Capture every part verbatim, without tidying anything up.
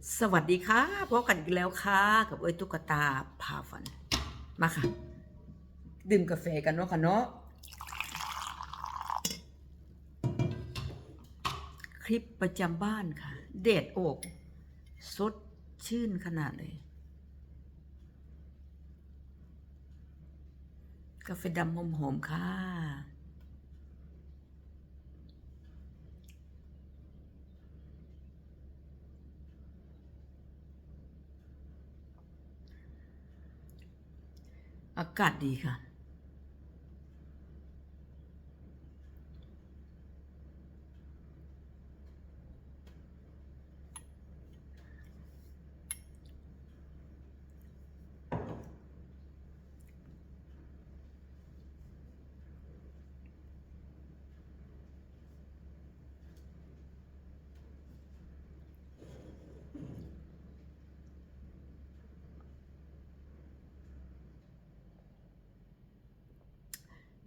สวัสดีค่ะ พบกันอีกแล้วค่ะ กับเอ้ยตุ๊กตาพาฝัน มาค่ะ ดื่มกาแฟกันเนาะค่ะเนาะ คลิปประจำบ้านค่ะ แดดออก สดชื่นขนาดเลย กาแฟดำหอมๆค่ะ อากาศดีค่ะ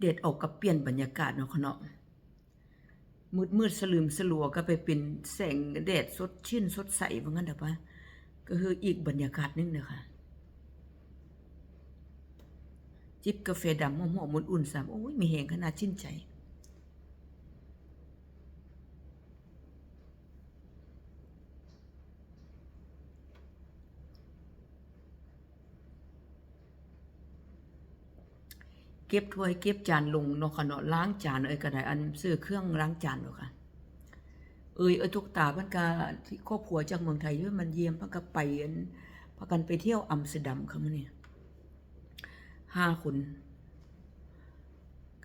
แดดออกก็เปลี่ยนบรรยากาศเนาะค่ะเนาะ มืดๆ สลืมสลัวก็ไปเป็นแสงแดดสดชื่นสดใสว่างั้นเถอะปะ ก็คืออีกบรรยากาศหนึ่งนะคะ จิบกาแฟดำหอมๆ อุ่นๆ ซ้ำ โอ้ย มีแฮงขนาดชื่นใจ เก็บถ้วยเก็บจานลงเนาะค่ะเนาะ ล้างจานเอ้ยก็ได้ อันซื้อเครื่องล้างจานเนาะค่ะ เอ้ย เอ้ยตุ๊กตาเพิ่นก็ ที่ครอบครัวจากเมืองไทยเพิ่นมาเยี่ยม เพิ่นก็ไปอัน พากันไปเที่ยวอัมสเตอร์ดัมค่ะมื้อนี้ ห้าคน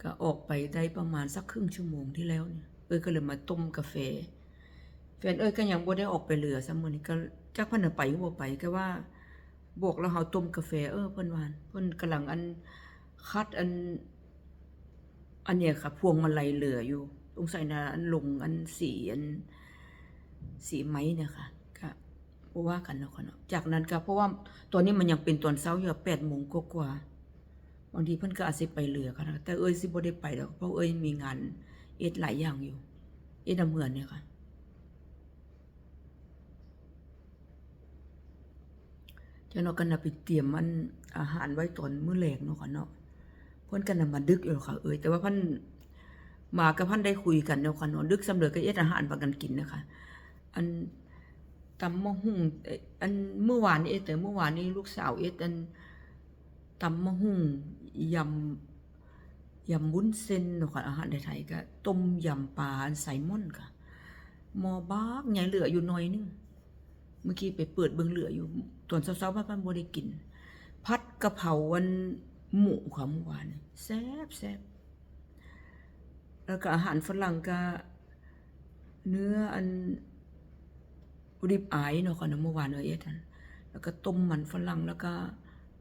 ก็ออกไปได้ประมาณสักครึ่งชั่วโมงที่แล้วเนี่ย เอ้ยก็เลยมาต้มกาแฟ แฟนเอ้ยก็ยังบ่ได้ออกไปเหลือซ้ำมื้อนี้ ก็จักเพิ่นน่ะไปหรือบ่ไป ก็ว่าบอกแล้วเฮาต้มกาแฟ เออ เพิ่นว่า เพิ่นกำลังอัน คัดอัน อันเนี้ยค่ะ พวงมาลัยเหลืออยู่ สงสัยนะ อันลงอันสีอัน สีไม้เนี่ยค่ะ ก็บ่ว่ากันเนาะค่ะเนาะ จากนั้นก็ เพราะว่าตอนนี้มันยังเป็นตอนเช้าอยู่ แปดโมงกว่าๆ บางทีเพิ่นก็อาจสิไปเหลือค่ะนะ แต่เอ้ยสิบ่ได้ไปดอก เพราะเอ้ยมีงานเอ็ดหลายอย่างอยู่ เอ็ดนำเฮือนเนี่ยค่ะ เจ้าเนาะ ก็น่ะไปเตรียมอันอาหารไว้ตอนมื้อแลงเนาะค่ะเนาะ เพิ่นก็น่ะมาดึกอยู่ค่ะเอ้ย แต่ว่าเพิ่นมาก็เพิ่นได้คุยกันเนาะค่ะเนาะ ดึกส่ำใดก็เอ็ดอาหารพากันกินนะคะ อันตำบักหุ่ง เอ่อ อันมื้อวานนี้เอ็ด แต่มื้อวานนี้ลูกสาวเอ็ดอันตำบักหุ่ง ยำ ยำวุ้นเส้นเนาะค่ะ อาหารไทยๆ ก็ต้มยำปลาอันแซลมอนค่ะ หม้อบักใหญ่เหลืออยู่หน่อยหนึ่ง เมื่อกี้ไปเปิดเบิ่งเหลืออยู่ ตอนเช้าๆ ว่ามันบ่ได้กิน ผัดกะเพราอันหมูค่ะเมื่อวานนี้ แซ่บๆ แล้วก็อาหารฝรั่งก็เนื้ออัน ริบอายเนาะค่ะเนาะ เมื่อวานเอ้ยเอ็ดหั่น แล้วก็ต้มมันฝรั่ง แล้วก็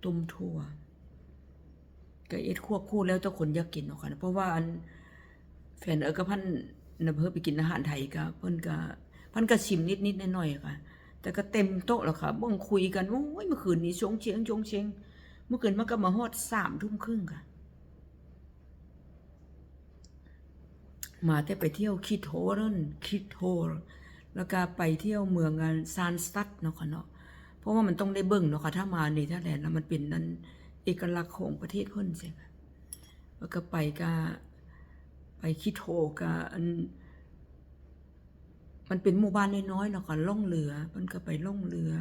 ต้มถั่ว ก็เอ็ดควบคู่แล้วแต่คนอยากกินเนาะค่ะเนาะ เพราะว่าอัน แฟนเอ้ยกับเพิ่นน่ะ เพิ่นไปกินอาหารไทยก็ เพิ่นก็ เพิ่นก็ชิมนิดๆ หน่อยๆ ค่ะ แต่ก็เต็มโต๊ะแล้วค่ะ เบิ่งคุยกัน โอ้ย เมื่อคืนนี้โชงเชง โชงเชง เมื่อคืนมันก็มาฮอดสามทุ่มครึ่งค่ะ มาแต่ไปเที่ยวคิดโฮเรน คิดโฮล แล้วก็ไปเที่ยวเมืองอันซานสตัดเนาะค่ะเนาะ เพราะว่ามันต้องได้เบิ่งเนาะค่ะ ถ้ามาเนเธอร์แลนด์แล้วมันเป็นนั่นเอกลักษณ์ของประเทศเพิ่นใช่ค่ะ แล้วก็ไปก็ไปคิดโฮลก็อัน มันเป็นหมู่บ้านน้อยๆ เนาะค่ะ ล่องเรือ เพิ่นก็ไปล่องเรือ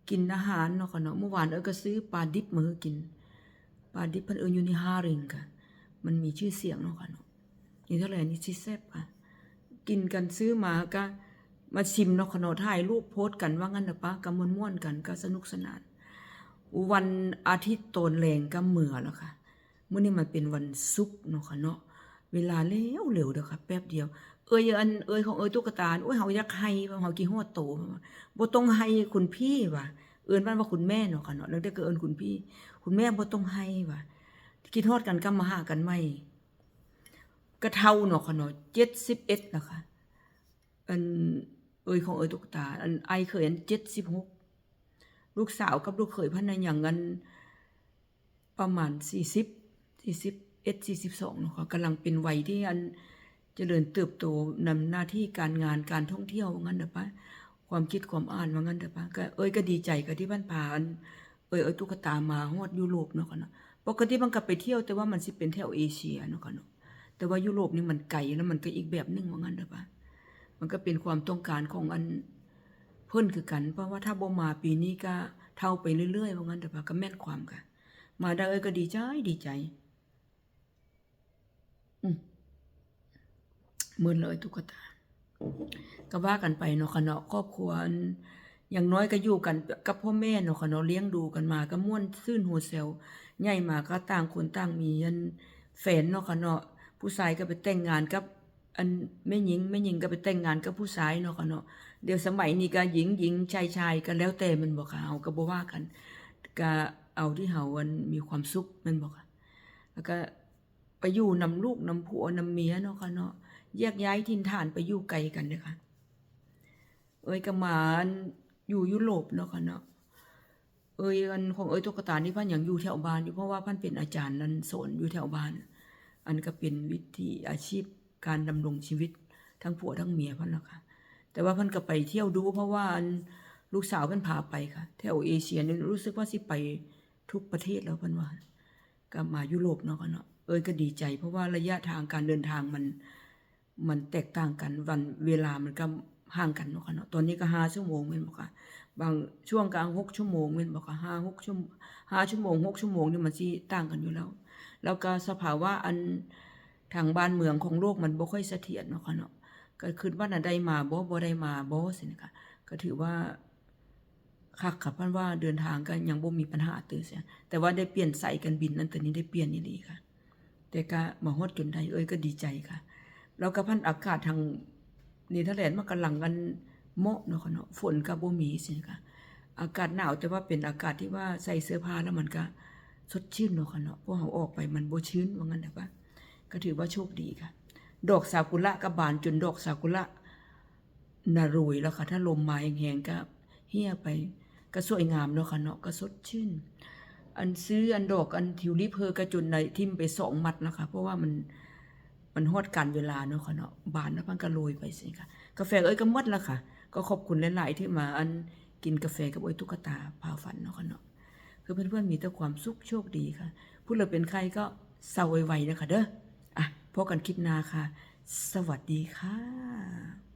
กินอาหารเนาะค่ะเนาะ เมื่อวานเอ้ยก็ซื้อปลาดิบมาให้กิน ปลาดิบเพิ่นเอิ้นอยู่นี่ฮาริงค่ะ มันมีชื่อเสียงเนาะค่ะเนาะ นี่เท่าไหร่นี่สิแซ่บค่ะ กินกันซื้อมาก็มาชิมเนาะค่ะเนาะ ถ่ายรูปโพสต์กันว่างั้นน่ะปะ ก็ม่วนๆ กัน ก็สนุกสนาน วันอาทิตย์ตอนแลงก็เมือแล้วค่ะ มื้อนี้มันเป็นวันศุกร์เนาะค่ะเนาะ เวลาเร็วๆ เด้อค่ะ แป๊บเดียว เอ้ยอัน เอ้ยของเอ้ยตุ๊กตา โอ้ย เฮาอยากไห้ เฮาคิดฮอดโต บ่ต้องไห้คุณพี่ว่ะ เอิ้นมันว่าคุณแม่เนาะค่ะเนาะ แล้วแต่ก็เอิ้นคุณพี่ คุณแม่บ่ต้องไห้ว่ะ คิดฮอดกันกลับมาหากันใหม่ ก็เฒ่าเนาะค่ะเนาะ เจ็ดสิบเอ็ดแล้วค่ะ อัน เอ้ยของเอ้ยตุ๊กตา อันอ้ายเขยอัน เจ็ดสิบหก ลูกสาวกับลูกเขยเพิ่นน่ะยังอัน ประมาณสี่สิบ สี่สิบเอ็ด สี่สิบสองเนาะค่ะ กำลังเป็นวัยที่อันเจริญเติบโตนำหน้าที่การงานการท่องเที่ยวว่างั้นเถอะปะ ความคิดความอ่านว่างั้นเถอะปะ ก็เอ้ยก็ดีใจก็ที่มันพาอัน เอ้ยเอาตุ๊กตามาฮอดยุโรปเนาะค่ะเนาะ ปกติมันก็ไปเที่ยวแต่ว่ามันสิเป็นแถวเอเชียเนาะค่ะเนาะ แต่ว่ายุโรปนี่มันไกลแล้วมันก็อีกแบบหนึ่งว่างั้นเถอะปะ มันก็เป็นความต้องการของอันเพิ่นคือกัน เพราะว่าถ้าบ่มาปีนี้ก็เฒ่าไปเรื่อยๆ ว่างั้นเถอะปะ ก็แม่นความค่ะ มาได้เอ้ยก็ดีใจดีใจ อืม หมื่นเลยตุ๊กตา ก็ว่ากันไปเนาะค่ะเนาะ ครอบครัวอัน อย่างน้อยก็อยู่กันกับพ่อแม่เนาะค่ะเนาะ เลี้ยงดูกันมาก็ม่วนซื่นหัวแซว ใหญ่มาก็ต่างคนต่างมีอันแฟนเนาะค่ะเนาะ ผู้ชายก็ไปแต่งงานกับอันแม่หญิง แม่หญิงก็ไปแต่งงานกับผู้ชายเนาะค่ะเนาะ เดี๋ยวสมัยนี้ก็หญิงหญิงชายชายก็แล้วแต่แม่นบ่ค่ะ เฮาก็บ่ว่ากัน ก็เอาที่เฮาอันมีความสุขแม่นบ่ค่ะ แล้วก็ไปอยู่นำลูกนำผัวนำเมียเนาะค่ะเนาะ แยกย้ายถิ่นฐานไปอยู่ไกลกันเด้อค่ะ เอ้ยก็มาอันอยู่ยุโรปเนาะค่ะเนาะ เอ้ยอันของเอ้ยตุ๊กตานี่พันยังอยู่แถวบ้านอยู่ เพราะว่าพันเป็นอาจารย์นั่นสอนอยู่แถวบ้าน อันก็เป็นวิถีอาชีพการดำรงชีวิตทั้งผัวทั้งเมียพันล่ะค่ะ แต่ว่าพันก็ไปเที่ยวดู เพราะว่าอันลูกสาวพันพาไปค่ะ แถวเอเชียนี่รู้สึกว่าสิไปทุกประเทศแล้วพันว่า ก็มายุโรปเนาะค่ะเนาะ เอ้ยก็ดีใจ เพราะว่าระยะทางการเดินทางมัน มันแตกต่างกัน วันเวลามันก็ห่างกันเนาะค่ะเนาะ ตอนนี้ก็ห้าชั่วโมงแม่นบ่คะ บางช่วงก็หกชั่วโมงแม่นบ่คะ ห้า หกชั่วโมง ห้าชั่วโมง หกชั่วโมงนี่มันสิต่างกันอยู่แล้ว แล้วก็สภาวะอันทางบ้านเมืองของโลกมันบ่ค่อยเสถียรเนาะค่ะเนาะ ก็คิดว่าน่ะได้มาบ่ บ่ได้มาบ่ ซี้นะคะ ก็ถือว่า คักค่ะ พันว่าเดินทางก็ยังบ่มีปัญหาตื่นเสีย แต่ว่าได้เปลี่ยนสายการบินนั่น ตัวนี้ได้เปลี่ยนอีหลีค่ะ แต่ก็มาฮอดจนได้ เอ้ยก็ดีใจค่ะ แล้วก็พันอากาศทางเนเธอร์แลนด์มันกำลังกันเหมาะเนาะค่ะเนาะ ฝนก็บ่มีซี้ค่ะ อากาศหนาวแต่ว่าเป็นอากาศที่ว่าใส่เสื้อผ้าแล้วมันก็สดชื่นเนาะค่ะเนาะ พวกเฮาออกไปมันบ่ชื้นว่างั้นเถอะปะ ก็ถือว่าโชคดีค่ะ ดอกซากุระก็บานจนดอกซากุระ น่ะโรยแล้วค่ะ ถ้าลมมาแฮงๆก็เหี่ยไป ก็สวยงามเนาะค่ะเนาะ ก็สดชื่น อันซื้ออันดอกอันทิวลิปเฮอก็จนได้ทิ่มไปสองมัดแล้วค่ะ เพราะว่ามัน มันฮอดกาลเวลาเนาะค่ะเนาะ บานแล้วมันก็โรยไปซี้ค่ะ กาแฟเอ้ยก็หมดแล้วค่ะ ก็ขอบคุณหลายๆที่มาอันกินกาแฟกับเอ้ยตุ๊กตาพาฝันเนาะค่ะเนาะ คือเพื่อนๆมีแต่ความสุขโชคดีค่ะ ผู้ใดเป็นไข้ก็เซาไวๆนะคะเด้อ อ่ะ พบกันคลิปหน้าค่ะ สวัสดีค่ะ